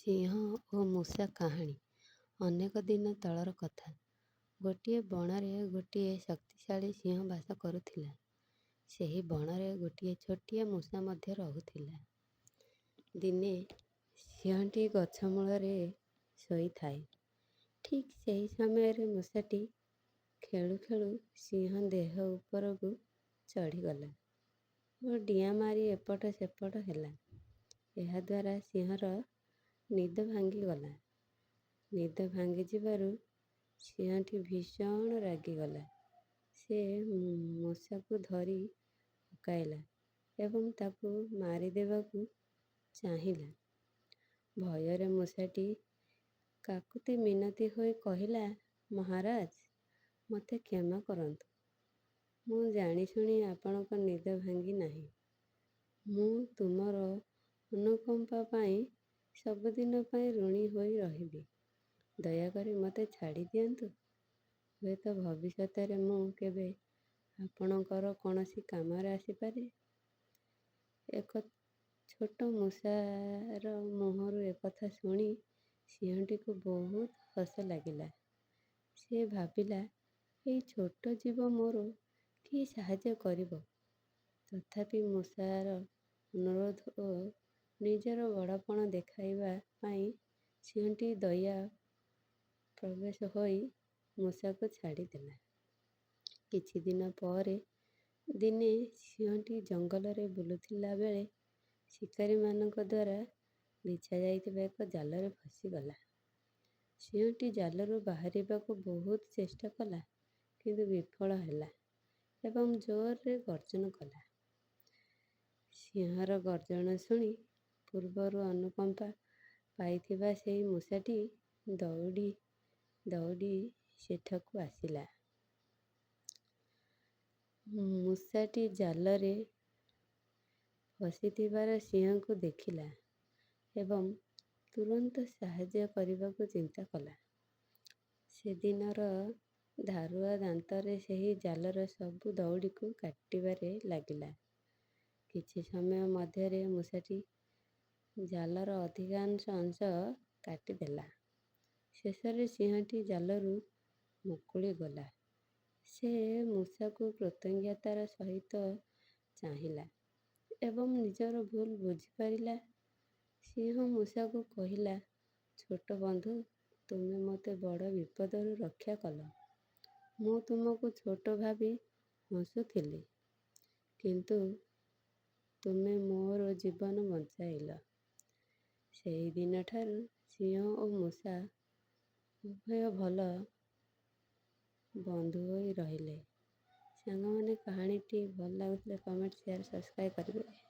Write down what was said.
ସିଂହ ଓ ମୂଷା କାହାଣୀ। ଅନେକ ଦିନ ତଳର କଥା। ଗୋଟିଏ ବଣରେ ଗୋଟିଏ ଶକ୍ତିଶାଳୀ ସିଂହ ବାସ କରୁଥିଲା। ସେହି ବଣରେ ଗୋଟିଏ ଛୋଟିଆ ମୂଷା ମଧ୍ୟ ରହୁଥିଲା। ଦିନେ ସିଂହଟି ଗଛ ମୂଳରେ ଶୋଇଥାଏ। ଠିକ୍ ସେହି ସମୟରେ ମୂଷାଟି ଖେଳୁ ଖେଳୁ ସିଂହ ଦେହ ଉପରକୁ ଚଢ଼ିଗଲା ଓ ଡିଆଁ ମାରି ଏପଟ ସେପଟ ହେଲା। ଏହାଦ୍ୱାରା ସିଂହର ନିଦ ଭାଙ୍ଗିଗଲା। ନିଦ ଭାଙ୍ଗିଯିବାରୁ ସିଂହଟି ଭୀଷଣ ରାଗିଗଲା। ସେ ମୂଷାକୁ ଧରି ପକାଇଲା ଏବଂ ତାକୁ ମାରିଦେବାକୁ ଚାହିଁଲା। ଭୟରେ ମୂଷାଟି କାକୁତି ମିନତି ହୋଇ କହିଲା, "ମହାରାଜ, ମୋତେ କ୍ଷମା କରନ୍ତୁ। ମୁଁ ଜାଣିଶୁଣି ଆପଣଙ୍କ ନିଦ ଭାଙ୍ଗି ନାହିଁ। ମୁଁ ତୁମର ଅନୁକମ୍ପା ପାଇଁ ସବୁଦିନ ପାଇଁ ଋଣୀ ହୋଇ ରହିବି। ଦୟାକରି ମୋତେ ଛାଡ଼ିଦିଅନ୍ତୁ। ହୁଏତ ଭବିଷ୍ୟତରେ ମୁଁ କେବେ ଆପଣଙ୍କର କୌଣସି କାମରେ ଆସିପାରେ।" ଏକ ଛୋଟ ମୂଷାର ମୁହଁରୁ ଏକଥା ଶୁଣି ସିଂହଟିକୁ ବହୁତ ହସ ଲାଗିଲା। ସେ ଭାବିଲା, ଏଇ ଛୋଟ ଜୀବ ମୋର କି ସାହାଯ୍ୟ କରିବ? ତଥାପି ମୂଷାର ଅନୁରୋଧ ଓ ନିଜର ବଡ଼ପଣ ଦେଖାଇବା ପାଇଁ ସିଂହଟି ଦୟା ପରବଶ ହୋଇ ମୂଷାକୁ ଛାଡ଼ିଦେଲା। କିଛିଦିନ ପରେ ଦିନେ ସିଂହଟି ଜଙ୍ଗଲରେ ବୁଲୁଥିଲା ବେଳେ ଶିକାରୀମାନଙ୍କ ଦ୍ୱାରା ବିଛାଯାଇଥିବା ଏକ ଜାଲରେ ଫସିଗଲା। ସିଂହଟି ଜାଲରୁ ବାହାରିବାକୁ ବହୁତ ଚେଷ୍ଟା କଲା, କିନ୍ତୁ ବିଫଳ ହେଲା ଏବଂ ଜୋରରେ ଗର୍ଜନ କଲା। ସିଂହର ଗର୍ଜନ ଶୁଣି ପୂର୍ବରୁ ଅନୁକମ୍ପା ପାଇଥିବା ସେହି ମୂଷାଟି ଦୌଡ଼ି ଦୌଡ଼ି ସେଠାକୁ ଆସିଲା। ମୂଷାଟି ଜାଲରେ ଫସିଥିବାର ସିଂହକୁ ଦେଖିଲା ଏବଂ ତୁରନ୍ତ ସାହାଯ୍ୟ କରିବାକୁ ଚିନ୍ତା କଲା। ସେଦିନର ଧାରୁଆ ଦାନ୍ତରେ ସେହି ଜାଲର ସବୁ ଦଉଡ଼ିକୁ କାଟିବାରେ ଲାଗିଲା। କିଛି ସମୟ ମଧ୍ୟରେ ମୂଷାଟି ଜାଲର ଅଧିକାଂଶ ଅଂଶ କାଟିଦେଲା। ଶେଷରେ ସିଂହଟି ଜାଲରୁ ମୁକୁଳିଗଲା। ସେ ମୂଷାକୁ କୃତଜ୍ଞତାର ସହିତ ଚାହିଁଲା ଏବଂ ନିଜର ଭୁଲ ବୁଝିପାରିଲା। ସିଂହ ମୂଷାକୁ କହିଲା, "ଛୋଟ ବନ୍ଧୁ, ତୁମେ ମୋତେ ବଡ଼ ବିପଦରୁ ରକ୍ଷା କଲ। ମୁଁ ତୁମକୁ ଛୋଟ ଭାବି ହସୁଥିଲି, କିନ୍ତୁ ତୁମେ ମୋର ଜୀବନ ବଞ୍ଚାଇଲ।" ସେହିଦିନଠାରୁ ସିଂହ ଓ ମୂଷା ଉଭୟ ଭଲ ବନ୍ଧୁ ହୋଇ ରହିଲେ। ସାଙ୍ଗମାନେ, କାହାଣୀଟି ଭଲ ଲାଗୁଥିଲେ କମେଣ୍ଟ, ସେୟାର, ସବସ୍କ୍ରାଇବ୍ କରିବେ।